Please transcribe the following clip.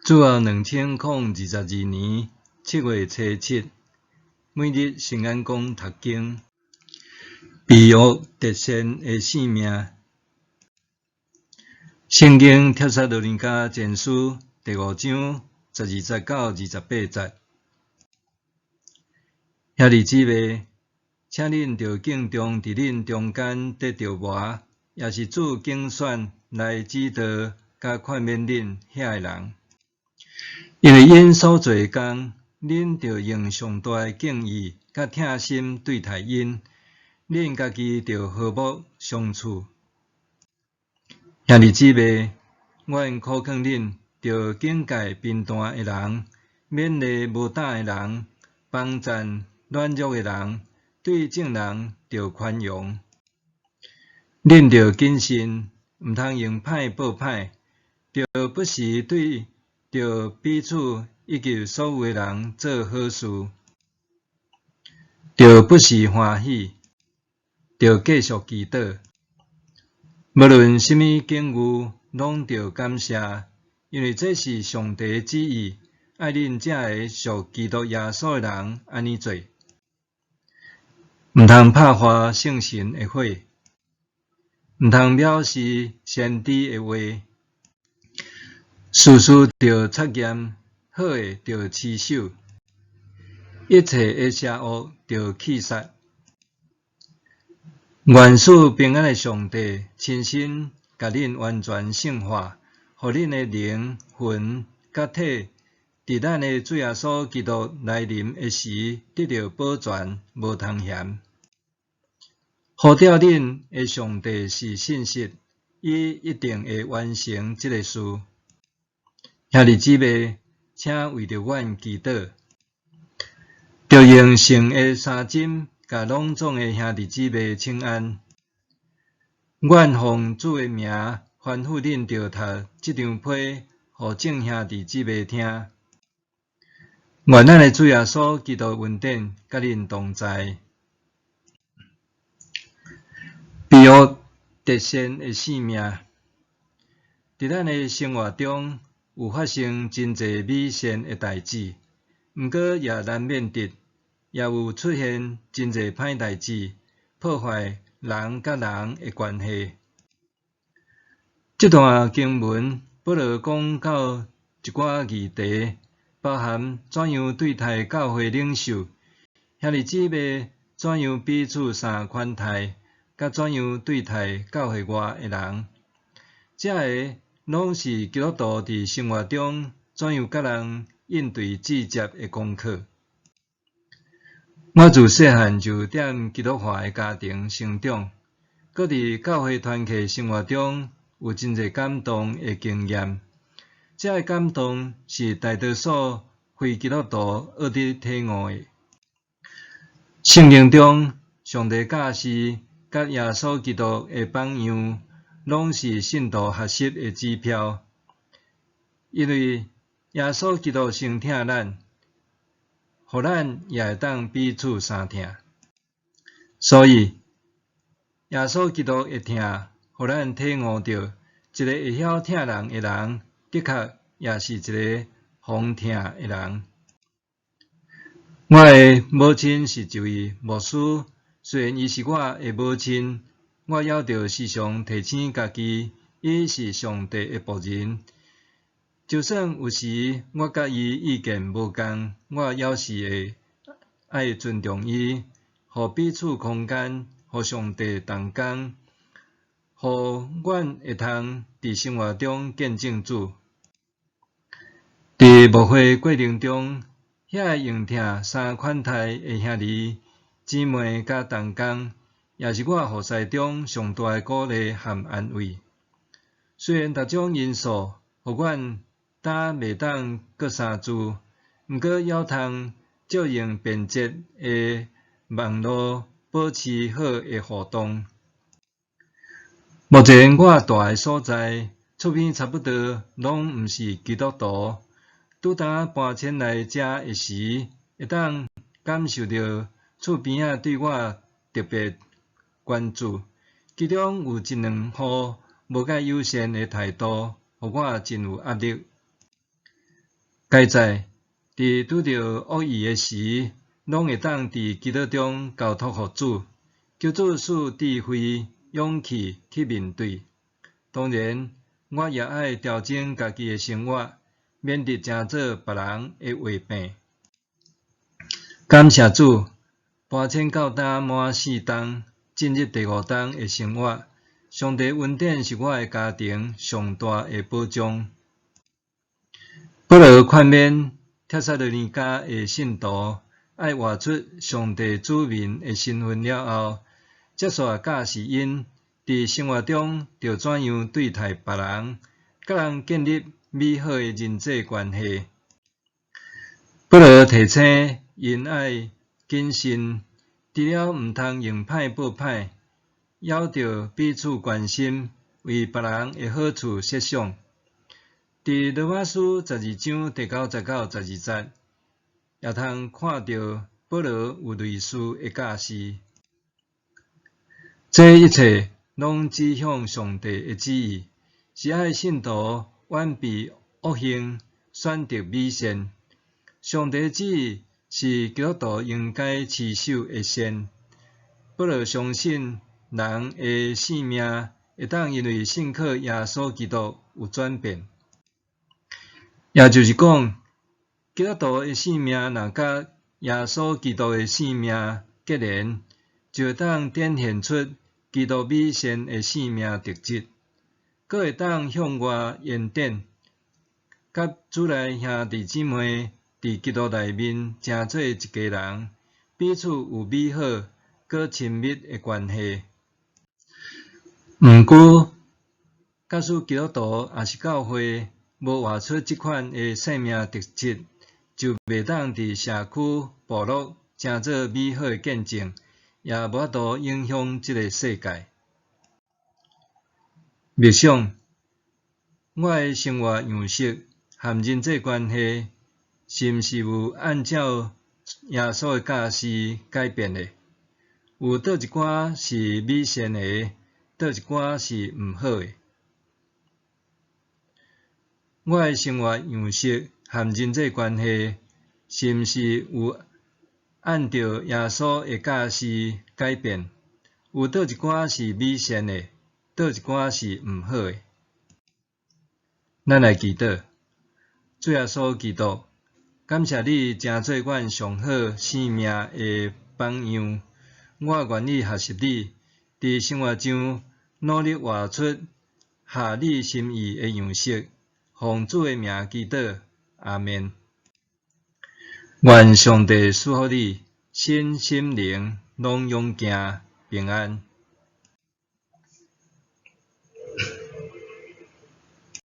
主後2022年7月初七，每日聖安講讀經，被約得善的性命。聖經帖撒羅尼迦前書第五章12節到28節。兄弟姊妹，請恁著敬重佇恁中間得著磨，也是主揀選來指導佮勸勉恁遐个人。因為𪜶所做的工，恁著用上大的敬意佮疼心對待𪜶，恁家己著和睦相處。兄弟姊妹，阮苦勸恁，著警戒貧惰的人，勉勵無膽的人，幫贊軟弱的人，對眾人著寬容。恁著謹慎，毋通用歹報歹，著不時對著彼此以及所有的人做好事，著不時歡喜，著繼續祈禱。無論啥物境遇，攏著感謝，因為這是上帝的旨意，愛恁這个屬基督耶穌的人按呢做。毋通拍壞聖神的火，毋通藐視先知的話。事事著察驗，好的著持守，一切的邪惡著棄殺。願賜平安的上帝親身共恁完全聖化，予恁的靈魂佮體，佇咱的主耶穌基督來臨的時，得著保全，無通嫌。呼召恁的上帝是信實，伊一定會完成這个事。兄弟姊妹，請為著阮祈禱，著用聖的三針，共攏總的兄弟姊妹請安。阮奉主的名吩咐恁，著讀這張批，予眾兄弟姊妹聽。願咱的主耶穌基督恩典，佮恁同在。被約得善的性命，佇咱的生活中有發生真濟美善的代誌，毋過也難免得，也有出現真濟歹代誌，破壞人佮人的關係。這段經文，保羅講到一寡議題，包含怎樣對待教會領袖、兄弟姊妹怎樣彼此相款待，佮怎樣對待教會外的人。這个攏是基督徒佇生活中怎樣佮人應對至接的功課。我自細漢就踮基督化的家庭成長，閣佇教會團契生活中有真濟感動的經驗。這个感動是大多數非基督徒學得體悟的。聖經中，上帝教示佮耶穌基督的榜樣，攏是信徒學習的指標。因為耶穌基督先疼咱，予咱也會當彼此相疼。所以，耶穌基督的疼，予咱體悟著，一個會曉疼人的人，的確也是一個予疼的人。我的母親是一位牧師，雖然伊是我的母親，我猶著時常提醒家己，伊是上帝的僕人。就算有時我佮伊意見無仝，我猶是會愛尊重伊，予彼此空間，予上帝動工，予阮會通佇生活中見證主。佇牧會過程中，遐个用疼相款待的兄弟姊妹佮同工，也是我服侍中上大的鼓勵和安慰。雖然逐種因素，予阮擔袂當閣相聚，毋過猶通借用便捷的網路保持好的互動。目前我蹛的所在，厝邊差不多攏毋是基督徒。拄當搬遷來遮的時，會當感受著厝邊仔對我特別關注，其中有一兩戶無蓋友善的態度，予我真有壓力。佳哉，佇拄著惡意的時，攏會當佇祈禱中交託予主，求主賜智慧、勇氣去面對。當然，我也愛調整家己的生活，免得成做別人的話柄。感謝主，搬遷到今滿4冬，進入第五冬的生活，上帝恩典是我的家庭上大的保障。保羅勸勉帖撒羅尼迦的信徒，愛活出上帝子民的身份了後，才煞教示𪜶佇生活中著怎樣對待別人，佮人建立美好的人際關係。保羅提醒𪜶愛謹慎，除了毋通用歹報歹，猶著彼此關心，為別人的好處設想。佇羅馬書12章第9節到12節，也通看著保羅有類似的教示。這一切攏指向上帝的旨意，是愛信徒遠避惡行，選擇美善。上帝旨意是基督徒應該持守的善。保羅相信人的性命會當因為信靠耶穌基督有轉變，也就是講，基督徒的性命若佮耶穌基督的性命結連，就會當展現出基督美善的性命特質，閣會當向外延展，佮主內兄弟姊妹佇基督內面成做一家人，彼此有美好閣親密的關係。毋過，假使基督徒抑是教會無活出這款的生命特質，就袂當佇社區、部落成做美好的見證，也無法度影響這个世界。默想，我的生活樣式和人際關係，是毋是有按照耶穌的教示改變的？有佗一寡是美善的，佗一寡是毋好的？我的生活樣式和人際關係，是毋是有按照耶穌的教示改變？有佗一寡是美善的，佗一寡是毋好的？咱來祈禱，主耶穌基督，感謝你成做阮上好生命的榜樣。我願意學習你，佇生活上努力活出合你心意的樣式。奉主的名祈禱，阿們。願上帝賜福你，身心靈攏勇健平安。